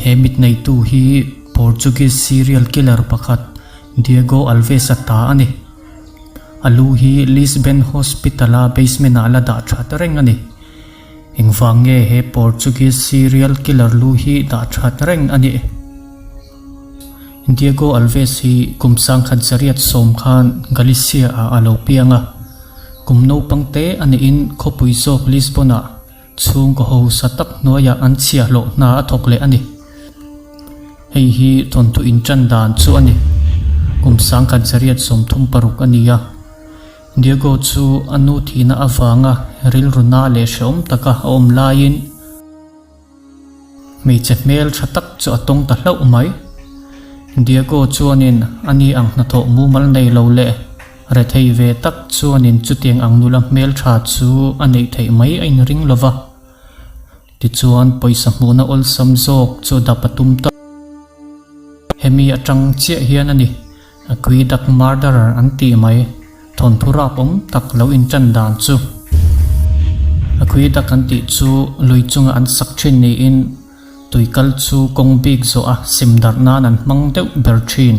He mit neitu hi Portuguese serial killer pakhat Diego Alves-a ta a ni. A lu hi Lisbon Hospital-a basement-ah la dah that reng a ni. Engvang nge he Portuguese serial killer lu hi dah that reng a nih? Diego Alves hi kum 1910 khan Galicia-ah a lo piang a. Kum naupang te a nihin khawpui zawk Lisbon-ah chhungkaw hausa tak hnuaiah an chhiahhlawh hna a thawk leh a ni. Hei hi thawnthu inṭan dan chu a ni. Kum 1936 a ni a. Diego chu a nu thihna avanga rilru na leh hrehawm taka a awm laiin hmeichhe hmel tha tak chu a tawng ta hlauh mai. Diego chuanin a ni ang hnathawh mumal nei lo leh rethei ve tak chuanin chutiang ang nula hmel tha chu a neih theih mai a inring lo va. Tichuan pawisa hmuhna awlsam zawk chu dap a tum ta. Hemi atang chiah hian a ni. Aqueduct Murderer an tih mai, thawnthu rap awm tak lo inṭan dan chu. Aqueduct an tih chu lui chunga an sak ṭhin niin tuikal chu kawng bik zawh a sim darh nan an hmang deuh ber ṭhin.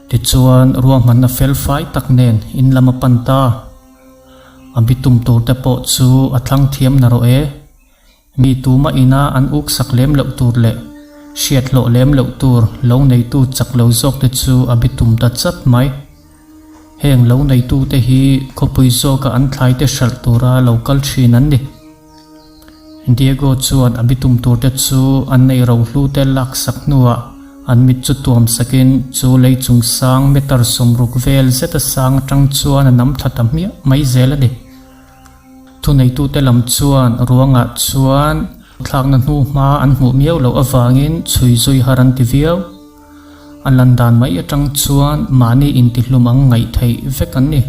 Tichuan ruahmanna fel fai tak nen in lam a pan ta. A bitum tur te pawh chu a thlang thiam na rawh e. Mi tuma ina an uk sak lem loh tur leh hriat hlawh lem loh tur lo neitu chak lo zawk te chu a bitum ta chat mai. Heng lo neitu te hi khawpui zawka an thlai te hralh tura lo kal thin an ni. Diego chuan a bitum tur te chu an neih rohlu te lak sak hnuah an mit chu tuam sakin chu lei chung sang meter 60 vel zeta sang atang chuan a nam thla ta hmiah mai zel a ni. Thuneitute lam chuan ruangah chuan thlakna hnu hma an hmuh miau loh avangin chhui zui har an ti viau. A lan dan mai atang chuan mahni intihlum ang ngaih theih vek an ni.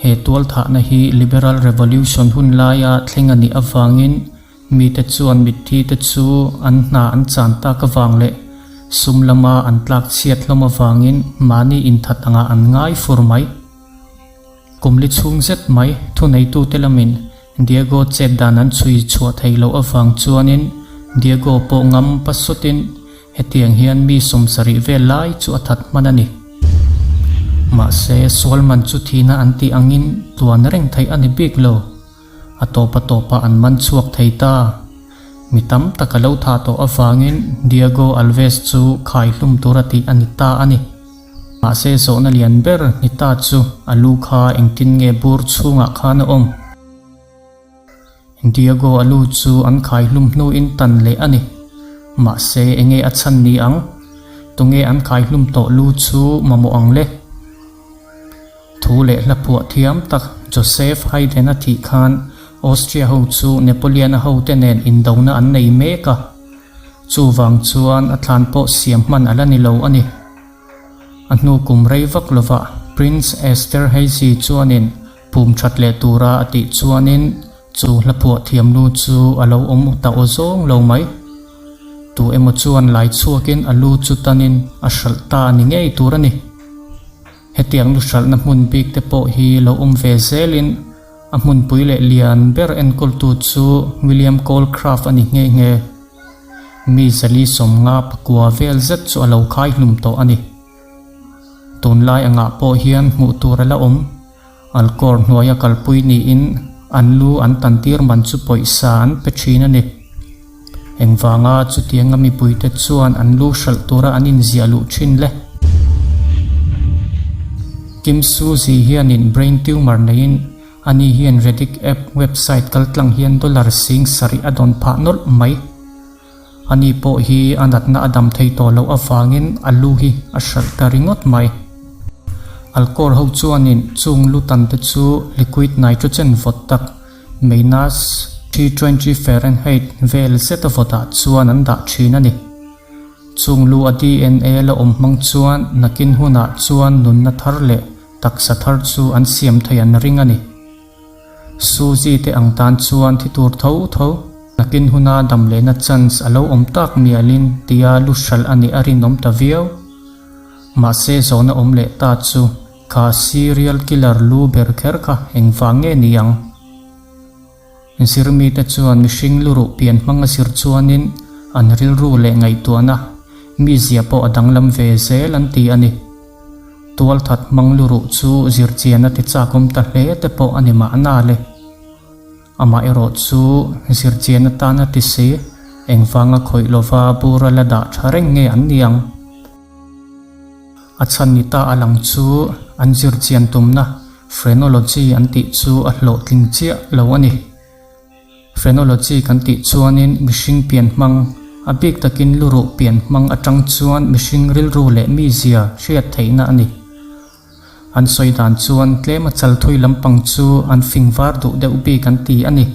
He tualthahna hi Liberal Revolution hun laia thleng a nih avangin mite chuan mitthi te chu an hna an chan tak avang leh sum lama an tlak chhiat hlawm avangin mahni inthat angah an ngai fur mai. Kum li chhung zet mai thuneitute lamin Diego chet dan an chhui chhuah thei loh avang chuanin Diego pawh ngam pasawtin hetiang hian mi 70 vel lai chu a that hman a ni. Mahse, sualman chu thihna an tih angin tluan reng theih a ni bik lo. A tawp a tawpah an man chhuak thei ta. Mi tam tak a lo thah tawh avangin Diego Alves chu khai hlum tur a tih a ni ta a ni. Mahse zawhna lian ber ni ta chu a lu kha engtin nge bur chhungah khan a awm? Diego a lu chu an khai hlum hnuin tan leh a ni. Mahse enge a chhan ni ang? Tunge an khai hlum tawh lu chu mamawh ang le? Thu leh hla phuah thiam tak Joseph Haydn-a thih khan Austria ho chu Napoleon-a hote nen indona an nei mek a. Chuvang chuan a thlan pawh siam hman a la ni lo a ni. A hnu kum rei vak lovah Prince Esterhazy chuanin pum that leh tura a tih chuanin chu hla phuah thiam lu chu a lo awm ta aw zawng lo mai. Tu emaw chuan lai chhuakin a lu chu tanin a hralh ta a ni ngei tur a ni. Hetiang lu hralhna hmun bik te pawh hi lo awm ve zelin a hmunpui leh lian ber enkawltu chu William Colcraft a ni nghe nghe. Mi zali 50 pakua vel zet chu a lo khai hlum tawh a ni. Tunlai angah pawh hian hmuh tur a la awm. Alkawr hnuaia kalpui niin an lu an tantir man chu pawisa an pe thin a ni. Engvanga chutianga mipuite chuan an lu hralh tura an inziah luh thin le? Kim Suzy hianin brain tumor neiin ani hian Redick app website kaltlang hian dollar 7000 a dawn phah nawlh mai. Ani pawh hi a natna a dam thei tawh loh avangin a lu hi a hralh ta ringawt mai. Alkawr ho chuanin chung lu tan te chu liquid nitrogen vawt tak minus 320 Fahrenheit vel zet a vawtah chuan an dah thin a ni. Chung lu a DNA la awm hmang chuan nakin hunah chuan nunna thar leh taksa thar chu an siam thei an ring a ni. Suzy te ang tan chuan thi tur tho tho, nakin huna dam lehna chance a lo awm tak mialin tia lu hralh a nih a rinawm ta viau. Mahse zawhna awm leh ta chu kha serial killer lu ber kher kha engvang nge ni ang? Zirmite chuan mihring luruh pian hmanga zir chuanin an rilru leh ngaihtuahna mizia pawh a danglam ve zel an ti a ni. Tualthat hmang luruh chu zirchian a ti chakawm ta hle te pawh a ni mahna le. Amaherawh chu zirchian atana ti si, engvanga khawih lova bura la dah tha reng nge an ni ang? A chhan ni ta a lang chu an zirchian tumna phrenology an tih chu a hlawhtling chiah lo a ni. Phrenology kan tih chuanin mihring pian hmang, a bik takin luruh pian hmang atang chuan mihring rilru leh mizia hriat theihna a ni. An sawi dan chuan tlem a chal thui lampang chu an fing var duh deuh bik an ti a ni.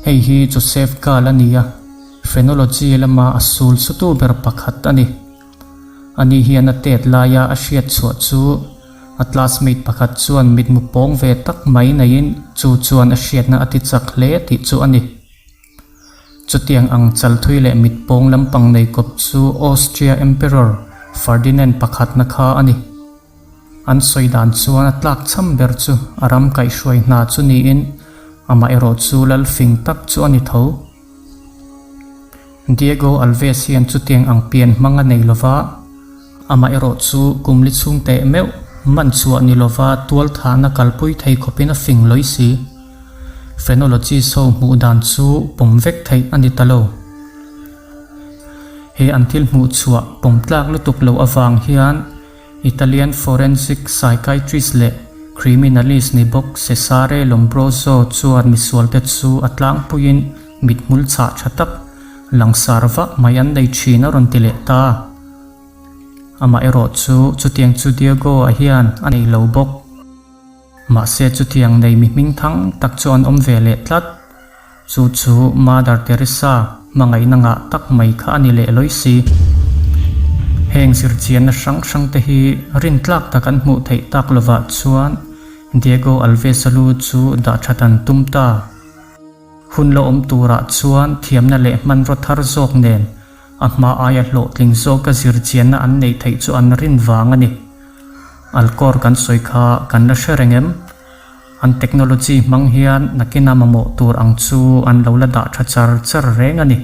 Hei hi Joseph Gall a ni a, phrenology lama a sul sutu ber pakhat a ni. Ani hian a tet laia a hriat chhuah chu a classmate pakhat chuan mitmu pawng ve tak mai neiin chu chuan a hriatna a ti chak hle tih chu a ni. Chutiang ang chalthui leh mit pawng lampang nei kawp chu Austria Emperor Ferdinand pakhatna kha a ni. An sawi dan chuan a tlak cham ber chu a ram kaihhruai hna chu niin amaherawh chu lal fing tak chu a ni tho. Diego Alves hian chutiang ang pian hmang a nei lova, amaherawh chu kum li chhung teh meuh man chhuah ni lova tual thahna kalpui thei khawpin a fing lawi si. Phrenologist ho hmuh dan chu pawm vek theih a ni ta lo. He an thil hmuh chhuah pawm tlak lutuk loh avang hian Italian forensic psychiatrist leh criminalist ni bawk Cesare Lombroso chuan misualte chu a tlangpuiin mithmul chhah tha tak langsar vah mai an nei thin a rawn ti leh ta. Amaherawh chu chutiang chu Diego-a hian a nei lo bawk. Mahse chutiang nei mi hming thang tak chu an awm ve leh tlat. Chu chu Mother Teresa hmangaihna ngah tak mai kha a ni leh lawi si. Heng zirchianna hrang hrang te hi rintlak tak an hmuh theih tak lovah chuan Diego Alves-a lu chu dah that an tum ta. Hun la awm turah chuan thiamna leh hmanraw thar zawk nen a hma aia hlawhtling zawka zirchianna an neih theih chu an rin vang a ni. Alcor kan sawi kha kan la hre reng em? An technology hmang hian nakina mamawh tur ang chu an lo la dah tha char char reng a ni.